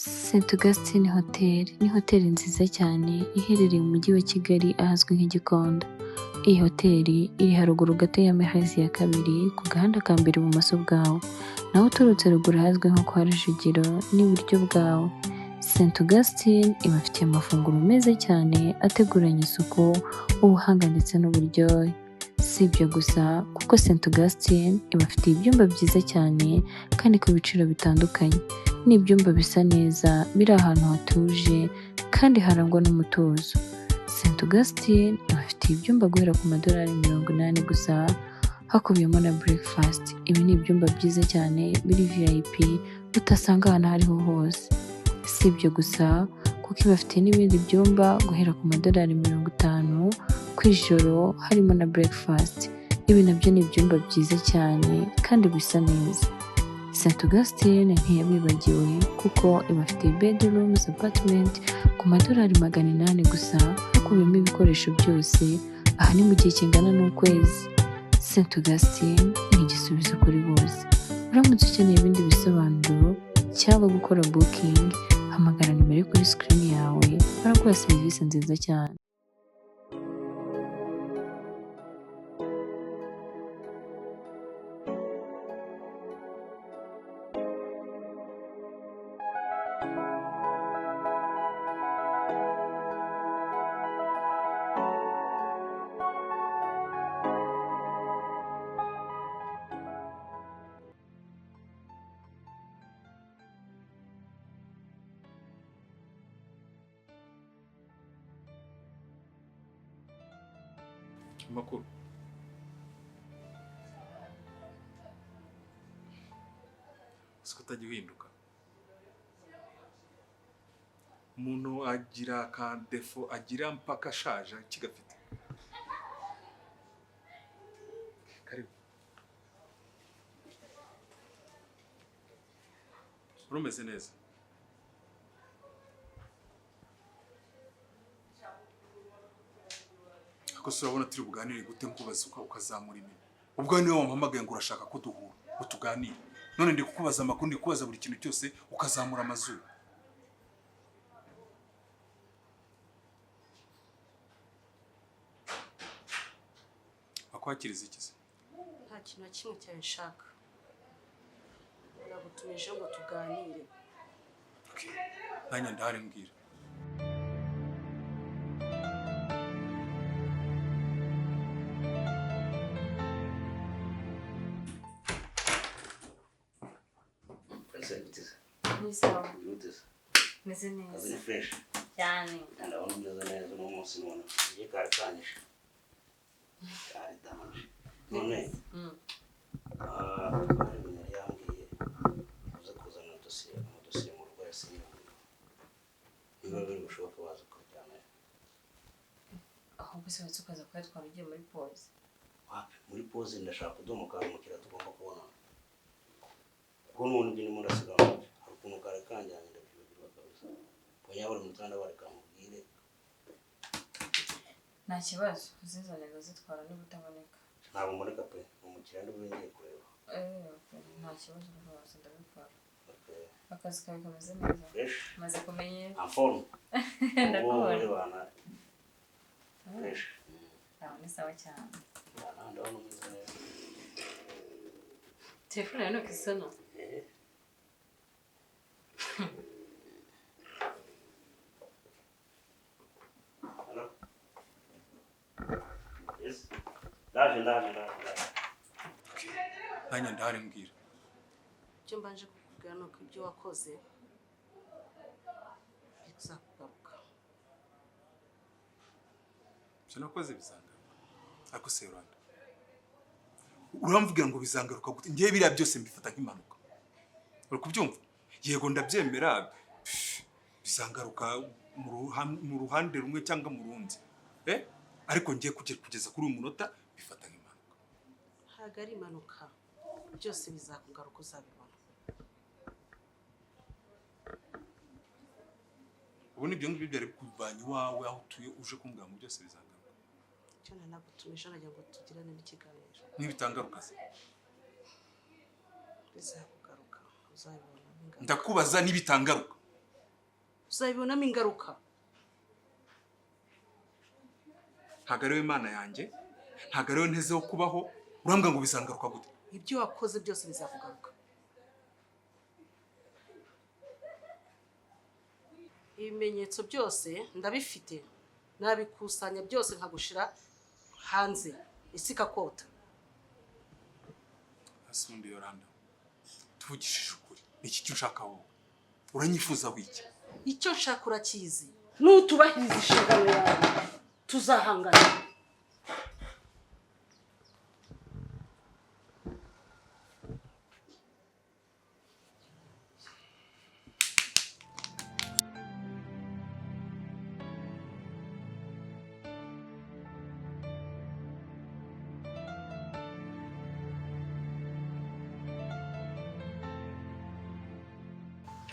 St Augustine Hotel ni hoteli nziza cyane iherereye mu mujyi wa Kigali ahazwi nk'i Gikondo. Iyi hoteli iri haruguru gato ya Mehezi ya kabiri ku gahanda ka mbere ibumoso bwawe, naho uturutse ruguru ahazwi nko kwa Rujugiro n'iburyo bwawe. St Augustine ibafitiye amafunguro meza cyane ateguranye isuku, ubuhanga ndetse n'uburyohe. Si ibyo gusa kuko St Augustine ibafitiye ibyumba byiza cyane kandi ku biciro bitandukanye. Ni ibyumba bisa neza, biri ahantu hatuje kandi harangwa n'umutuzo. St Augustine ibafitiye ibyumba guhera ku madolari 80 gusa, hakubiyemo na breakfast. Ibi ni ibyumba byiza cyane biri VIP utasanga ahantu aho ariho hose. Si ibyo gusa kuko ibafitiye n'ibindi byumba guhera ku madolari 50 ku ijoro harimo na breakfast. Ibi nabyo ni ibyumba byiza cyane kandi bisa neza. St Augustine ntiyabibagiwe kuko ibafitiye bedrooms apartment ku madolari 800 gusa, hakubiyemo ibikoresho byose, aha ni mu gihe kingana n'ukwezi. St Augustine ni igisubizo kuri bose. Uramutse ukeneye ibindi bisobanuro cyangwa gukora booking, hamagara nimero iri kuri screen yawe, baraguha serivisi nziza cyane. Amakuru siko utajya uhinduka, umuntu agira ka defo agira mpaka ashaje kigafite. Karibu. Urumeze neza? Ariko se urabona turi buganire gute nkubaza ukazamura iminwa? Ubwo niwe wampamagaye ngo urashaka ko duhura ngo tuganire, none ndi kukubaza amakuru, ndi kukubaza buri kintu cyose ukazamura amazuru. Akwakiriza iki se? Nta kintu na kimwe cyawe nshaka, nagutumije ngo tuganire. Okay. Nanjye ndahari, mbwira. Ni sawa, meze neza cyane. Ndabona umeze neza uno munsi, none igihe kari kanyishe kari danje none. Hari ibintu yari yambwiye uze kuzana dosiye, amadosiye mu rugo yasinye, niba biri bushoboke waza ukajyana. Ahubwo se uretse ukaza kuyatwara ugiye muri pause? Wapi, muri pause ndashaka kudomoka, hari umukiriya tugomba kubonana, kuko n'ubundi ibyo ndimo ndasiganwa hari ukuntu kari kanjyanye ndabyibagirwa kabisa. Mbonye buri mutanda bareka mubwire. Nta kibazo, uzizane ndazitwara niba utaboneka. Ntabwo mboneka pe, ni umukiriya ndi ngiye kureba. Nta kibazo rwose, ndabikora. Okay. Akazi kawe kameze neza? Fresh. Maze kumenyera. En forme. Ndakubona. Bana fresh. Aho ni sawa cyane. Bana ndabona umeze neza. Telefone yawe ntabwo isona. Eh. Hello? Yes. Ndaje, ndaje, ndaje, ndaje. Okay. Nanjye ndahari, mbwira. Icyo mbanje kukubwira ni uko ibyo wakoze bizakugaruka. Ibyo nakoze bizangaruka? Ariko se Rwanda, uramvugira ngo bizangaruka gute? Ngewe biriya byose mbifata nk'impanuka, uri kubyumva? Yego ndabyemera, pff, bizangaruka mu ruhande rumwe cyangwa mu rundi, eh? Ariko ngiye kugeza kuri uyu munota bifata nk'impanuka. Ntabwo ari impanuka, byose bizakugaruka uzabibona. Ubu ni ibyo ngibyo byari kuvanye iwawe aho utuye uje kumbwira ngo byose bizangaruka? Icyo nari nagutumije nagira ngo tugirane n'ikiganiro. Nibitangaruka se? Bizakugaruka uzabibona n'ingaruka. Ndakubaza, nibitangaruka? Uzabibonamo ingaruka. Ntabwo ariwe Imana yanjye, ntabwo ariwe ntezeho kubaho, urambwira ngo bizangaruka gute? Ibyo wakoze byose bizakugaruka. Ibimenyetso byose ndabifite, nabikusanya byose nkagushira hanze isi ikakota. Asundi Yoranda, tuvugishije ukuri, ni iki cyo ushaka wowe? Uranyifuza wiki? Icyo nshaka urakizi, nutubahiriza inshingano yawe tuzahangana.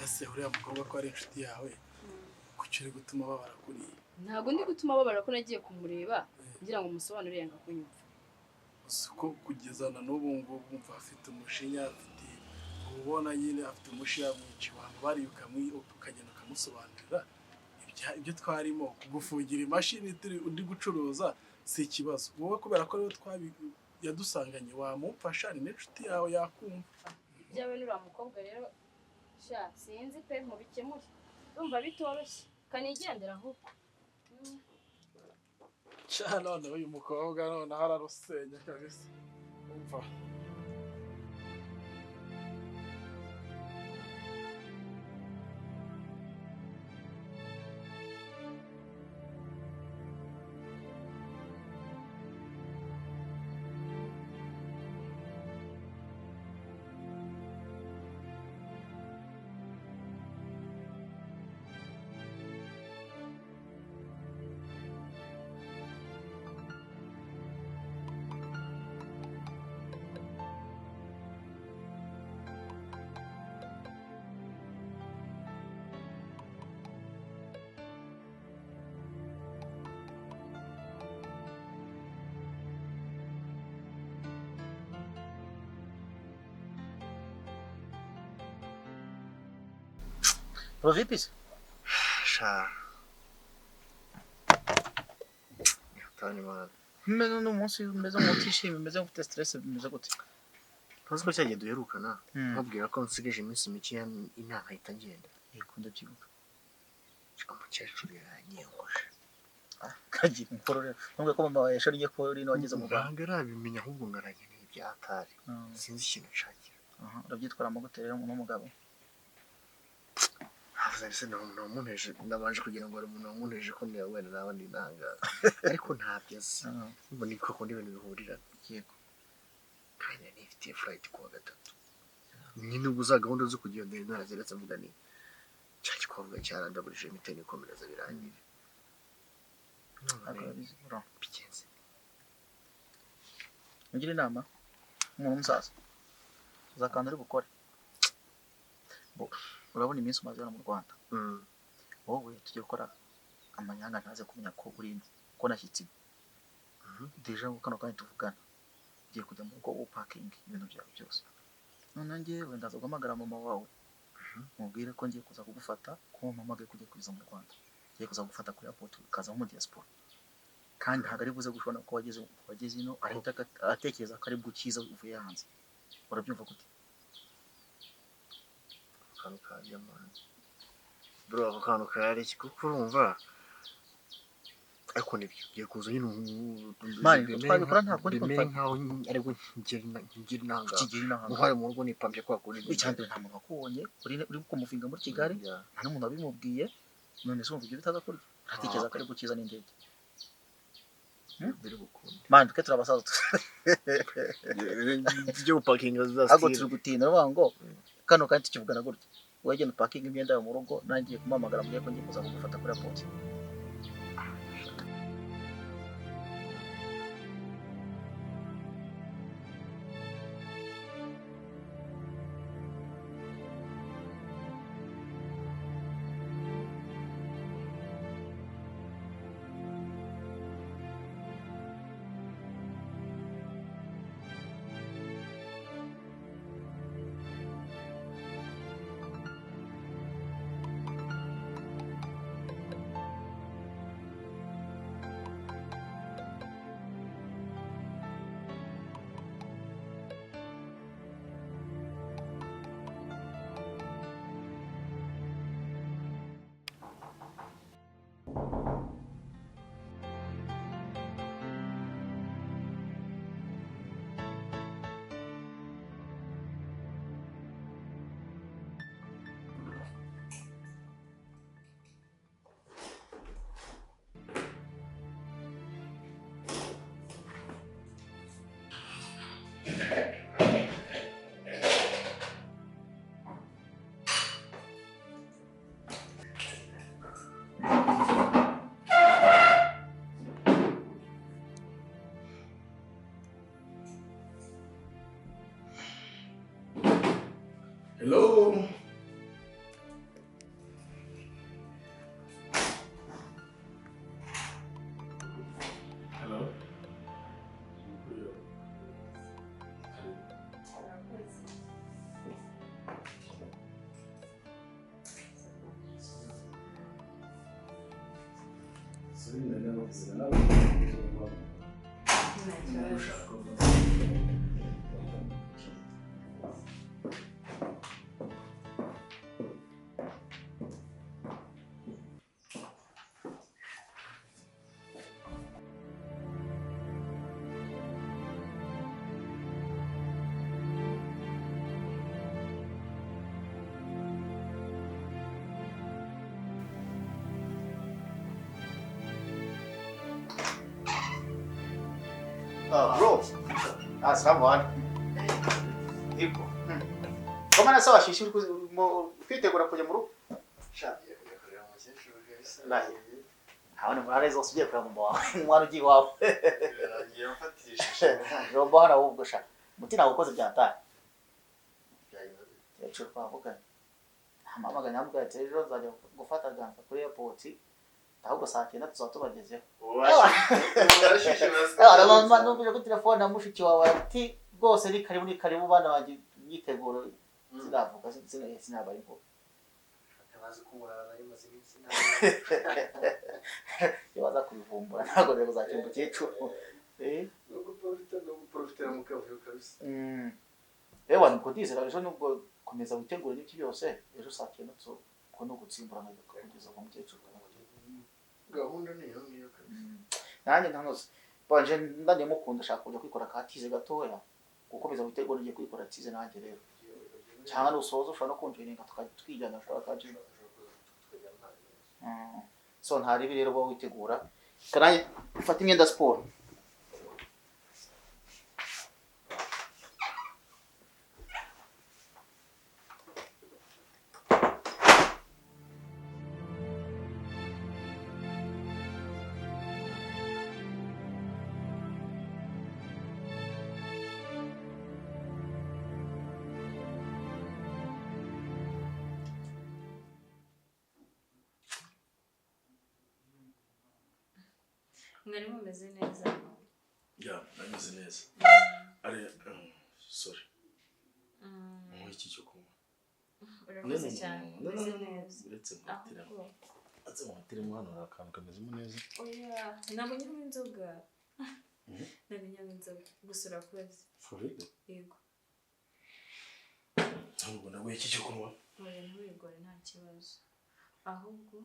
Ese uriya mukobwa ko ari inshuti yawe, kuki uri gutuma babara kuriya? Ntabwo ndi gutuma babara ko nagiye kumureba ngira ngo musobanurire yanga kunyumva. Uzi ko kugeza na n'ubu ngubu wumva afite umushinya, afite ubona nyine afite umushinya mwinshi, abantu bari ukagenda ukamusobanurira ibyo twarimo. Kugufungira imashini turi undi gucuruza si ikibazo, wowe kubera ko rero yadusanganye wamumfasha, ni n'inshuti yawe yakumva. Ibyawe n'uriya mukobwa rero sha sinzi pe, mubikemure ndumva bitoroshye, kanigendera ahubwo. Sha none uyu mukobwa noneho ararusenya kabisa, umva. Vipi se? Sha. Hatani man. Meze n'umunsi meze nk'utishimye, meze nk'ufite stress, bimeze gute? Ntuzi ko cyagiye duherukana, nkabwira ko nsigaje iminsi mike inama ahita ngenda. Yego ndabyibuka. Umukecuru yaranyenguje. Kagira inkorora. Nubwo ko mama yashariye ko uri wageze mu Rwanda. Ntabwo arabimenya ahubwo ngarageneye ibya atari. Sinzi ikintu nshakira. Urabyitwaramo gute rero n'umugabo? Namunteje, nabanje kugira ngo hari umuntu wamunteje ko wenda naba ndi intangara, ariko ntabyo azi. Mbona ko akunda ibintu bihurirana. Yego. Kandi nifitiye flight kuwa gatatu. Nyine ubwo za gahunda zo kugenda naraziretse mvuga ni cya gikobwa cyarandaburije imiteni ikomereza birangire. Bigenze. Ngira inama umuntu w'umusaza uzakanda uri bukore. Urabona iminsi umaze hano mu Rwanda, wowe tujye gukora amanyanga ntaze kumenya ko uri ino, ko nashyitsi. Deja ngo kano kanya tuvugana ugiye kujya mu rugo upakinga ibintu byawe byose. None njyewe ndaza guhamagara mama wawe mubwire ko ngiye kuza kugufata, ko mpamagaye kujya kuza mu Rwanda, ngiye kuza kugufata kuri airport ukaza mu diaspora. Kandi ntabwo ari buze gushobora ko wageze ino ahita atekereza ko ari bwo ukiza uvuye hanze. Urabyumva gute? Akantu kajya man. Bro, ako kantu kari iki kuko urumva ariko nibyo ngiye kuza nyine twabikora nta kundi bimere nkaho aribwo ngira inanga muhari mu rugo nipambye kwa kundi. Icyambere nta muntu wakubonye uri kumuvinga muri Kigali, nta n'umuntu wabimubwiye. None se wumva ibyo bitaza kurya? Uratekereza ko aribwo ukiza n'indege? Biri bukunde man, twe turabasaza ibyo gupakinga ahubwo turi gutinda uvuga ngo kano kandi tukivugana gutya, wagenda upakinga imyenda yawe mu rugo, nangiye kumuhamagara mbwiye ko ngiye kuza kugufata kuri airport. Hello. Hello. Bro. Ah, someone. Iko. Koma sawa shishi uri kwitegura kujya mu rugo? Lahi. Habone murare zose ugiye kureba mama wawe. Umwana ugiye iwawe. Rombo hano ahubwo sha. Muti ntabwo ukoze byataye. Yacu twavuganye. Hamamaganye amubwira ati ejo nzajya gufata ganza kuri airport. Ahubwo saa 9 tuzaba tubagezeho. Numvise kuri telefone na mushiki wawe ati rwose ni karibu ni karibu bana banjye imyiteguro sinavuga sinaba ariko iyo baza kubivumbura ntabwo rero uzakira umukecuru. Ewa nuko ndizera ejo nubwo komeza witegure n'ibyo byose ejo saa 9 tuko no gutsimburana kugeza ku mukecuru. Gahunda ni iyo ngiyo kabisa. Nanjye ntanoze banje ndanye mukunda shaka kujya kwikora katize gatoya gukomeza witegura ngiye kwikora tize nanjye rero cyangwa nusoza ushobora no kunjoininga tukijyana ushobora kaje. So ntari rero bo witegura kandi ufata imyenda siporo. Mwari mumeze neza? Ya, nameze neza. Ari sorry. Iki cyo kunywa. Urakoze cyane. Meze neza. Uretse muhatiramo. Atse muhatiramo hano hari akantu kamezemo neza. Oya, ntabwo nywa inzoga. Ntabwo nywa inzoga. Gusa urakoze. For real? Yego. Ntabwo naguye iki cyo kunywa. Oya, ntubigore nta kibazo. Ahubwo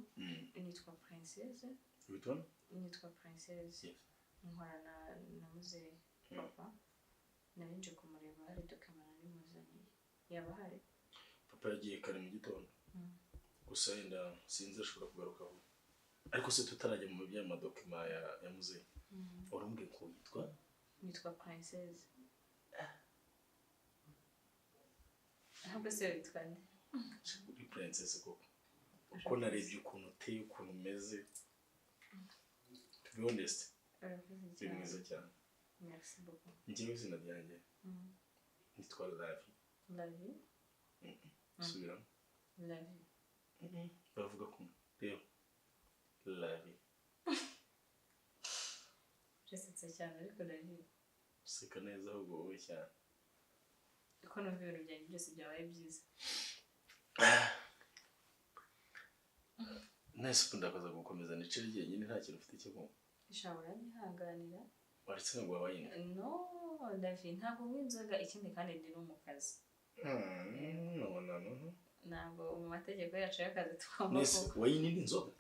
nitwa Princesse. Witwa? Nitwa Princesse. Nkorana na muzehe papa. Nari nje kumureba hari document nari muzaniye. Yaba ahari? Papa yagiye kare mu gitondo. Gusa yenda sinzi ashobora kugaruka vuba. Ariko se tutarajya mu by'amadokima ya muzehe. Urumbwe ko yitwa? Nitwa Princesse. Ahubwo se witwa nde? Uri Princesse koko. Uko narebye ukuntu uteye ukuntu umeze. To be honest. Uri mwiza cyane. Merci beaucoup. Njyewe izina ryanjye nitwa Lavi. Lavi? Subiramo. Lavi. Bavuga ko rero Lavi. Urasetse cyane ariko Lavi. Useka neza ahubwo wowe cyane. Uko numva ibintu byanjye byose byabaye byiza. Nese ukunda kuza gukomeza nicare jyenyine nta kintu ufite cyo kunywa. Ushobora nyihanganira. Waretse ngo wine? No, Davi, ntabwo nywa inzoga ikindi kandi ndi no mu kazi. No, no, no. Ntabwo mu mategeko yacu y'akazi tugomba Nese wine ni inzoga?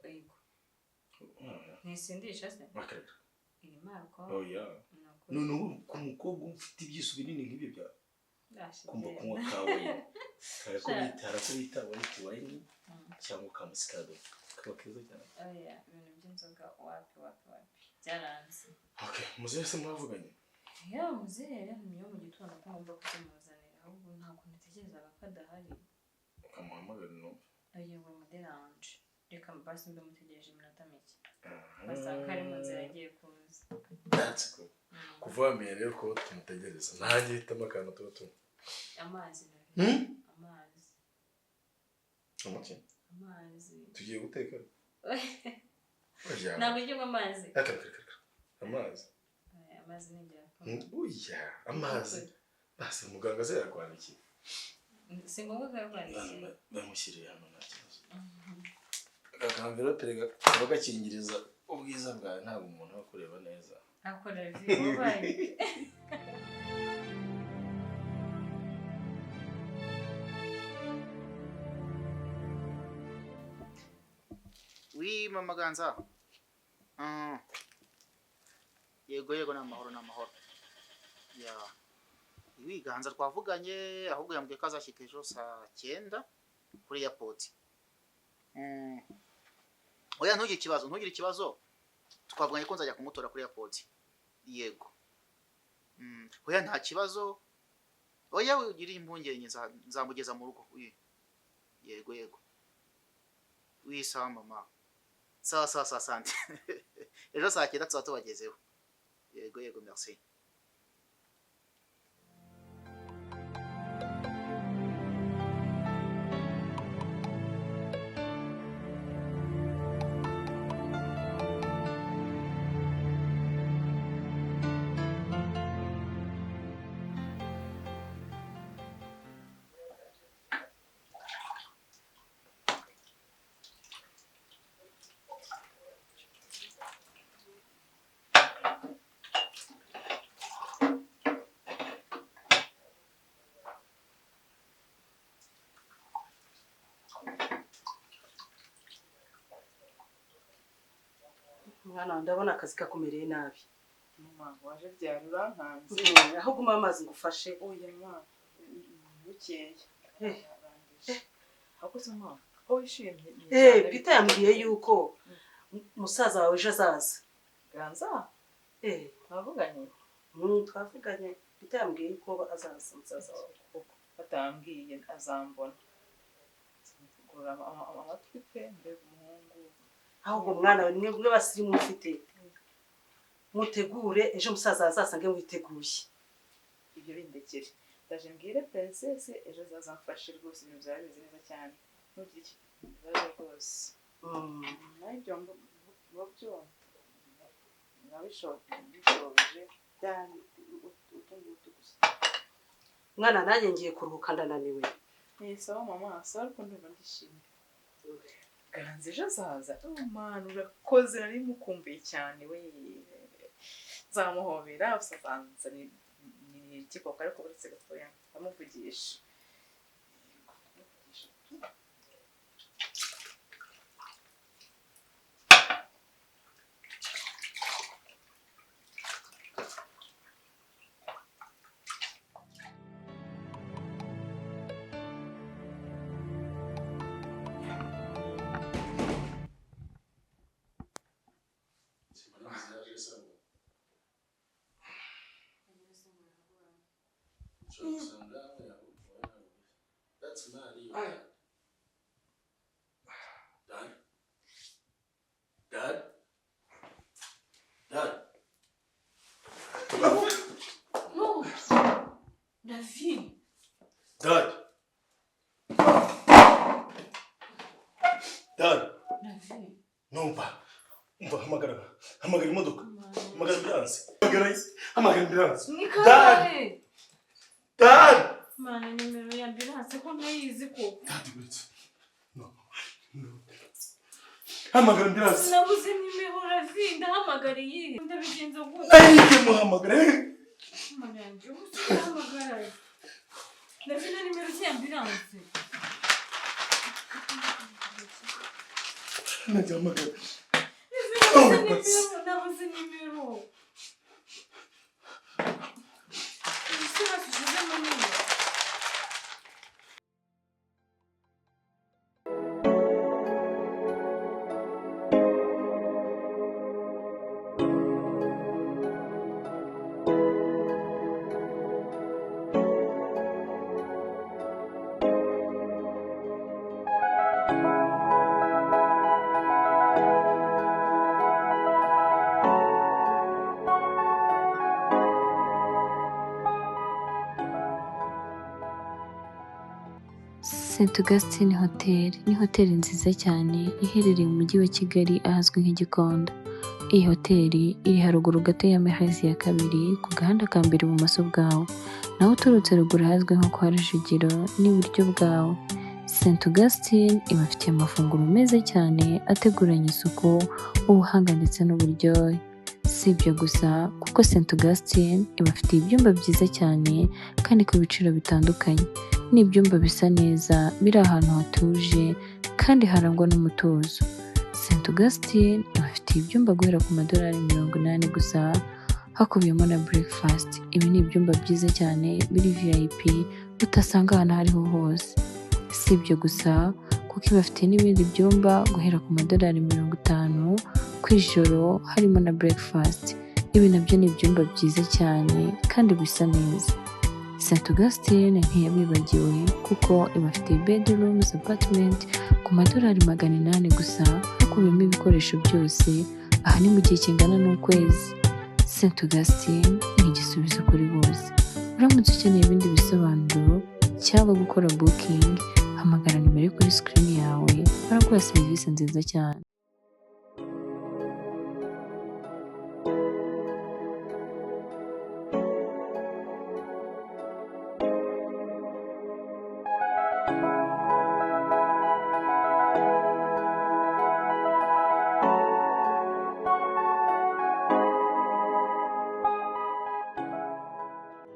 Yego. Ntisindisha se? Makareka. Irimo alcohol. Oh yeah. None ubu ku mukobwa ufite ibyiso binini nk'ibyo byawe. Kumva kunywa ka wine. Harakubita white wine cyangwa ka muscado. Kaba keza cyane. Oya, ibintu by'inzoga wapi wapi wapi. Byaranze. Okay, muzehe se mwavuganye? Ya muzehe yantumye mu gitondo ko ngomba kuzimuzanira ahubwo ntabwo ntekerezaga ko adahari. Ukamuhamagara numve. Oya ngo muderanje. Reka basi mbe mutegereje iminota mike. Basanga ari mu nzira agiye kuza. That's good. Kuva wamenye rero ko tumutegereza. Nanjye hitamo akantu tuba tunywa. Amazi nabi. Amazi. Amaki? Amazi. Tugiye guteka. Ntabwo ujya unywa amazi. Reka. Amazi. Amazi ni ingirakamaro. Oya, amazi. Basi muganga se yakwandikiye. Si ngombwa ko yakwandikiye. Bamushyiriye hano nta kibazo. Aka envelope kaba gakingiriza ubwiza bwawe, ntabwo umuntu aba akureba neza. Akora wabaye. Oui, mama Ganza. Yego yego, ni amahoro ni amahoro. Ya. Iwi Ganza twavuganye, ahubwo yambwiye ko azashyika ejo saa 9 kuri airport. Oya ntugire ikibazo, ntugire ikibazo. Twavuganye ko nzajya kumutora kuri airport. Yego. Oya nta kibazo. Oya ugire impungenge, nzamugeza mu rugo. Yego yego. Oui, sawa mama. Sawa sawa sawa, asante. Ejo saa 9 tuzaba tubagezeho. Yego yego, merci. Mwana, ndabona akazi kakumereye nabi. Mama, waje byari urankanze. Aho guma amazi ngufashe. Oya mama, bukeye. Ahubwo se mama, ko wishimye? Peter yambwiye yuko musaza wawe ejo azaza. Ganza? Twavuganye? Twavuganye. Peter yambwiye yuko azaza musaza wawe. Koko batambwiye azambona. Kugura amatwi pe, mbega umuhungu. Ahubwo mwana we, nimwe basirimu mufite, mutegure ejo musaza azasange mwiteguye. Ibyo bindekere. Ndaje mbwire princesse ejo azazamfashe rwose, ibintu byaba bimeze neza cyane. Ntugire ikibazo rwose. Nawe ibyo byo nabishoboje byari utungutu gusa. Mwana, nanjye ngiye kuruhuka ndananiwe. Sawa mama, sawa, ariko ndumva ndishimye. Ganza ejo azaza. Oh man, urakoze, nari mukumbuye cyane we. Nzamuhobera, azanza ni ikikoko, ariko uretse gatoya ndamuvugisha. That's not even. Dad? Dad? Dad? No! David! Dad! Dad! David! No, mva. Mva, hamagara. Hamagara imodoka. Hamagara ambulance. Hamagara ambulance. Dad! Dad! Mana, nimero ya ambulance ko ntayizi koko. Dad, wait. No. No. Hamagara ambulance. Nabuze nimero David, ndahamagara iyihe? Ndabigenza gute? Ay, muhamagara. Mana yanjye, ubu ndahamagara. David, na nimero ya ambulance. Ndahamagara. Nabuze nimero. Ese bashyizemo nimero. St Augustine Hotel ni hoteli nziza cyane iherereye mu mujyi wa Kigali ahazwi nk'i Gikondo. Iyi hoteli iri haruguru gato ya Mehezi ya kabiri ku gahanda ka mbere ibumoso bwawe, naho uturutse ruguru ahazwi nko kwa Rujugiro n'iburyo bwawe. St Augustine ibafitiye amafunguro meza cyane ateguranye isuku, ubuhanga ndetse n'uburyohe. Si ibyo gusa kuko St Augustine ibafitiye ibyumba byiza cyane kandi ku biciro bitandukanye. Ni ibyumba bisa neza, biri ahantu hatuje kandi harangwa n'umutuzo. St Augustine ibafitiye ibyumba guhera ku madolari 80 gusa, hakubiyemo na breakfast. Ibi ni ibyumba byiza cyane biri VIP utasanga ahantu aho ariho hose. Si ibyo gusa kuko ibafitiye n'ibindi byumba guhera ku madolari 50 ku ijoro harimo na breakfast. Ibi nabyo ni ibyumba byiza cyane kandi bisa neza. St Augustine ntiyabibagiwe kuko ibafitiye bedrooms apartment ku madolari 800 gusa hakubiyemo ibikoresho byose, aha ni mu gihe kingana n'ukwezi. St Augustine ni igisubizo kuri bose. Uramutse ukeneye ibindi bisobanuro cyangwa gukora booking, hamagara nimero iri kuri screen yawe baraguha serivisi nziza cyane.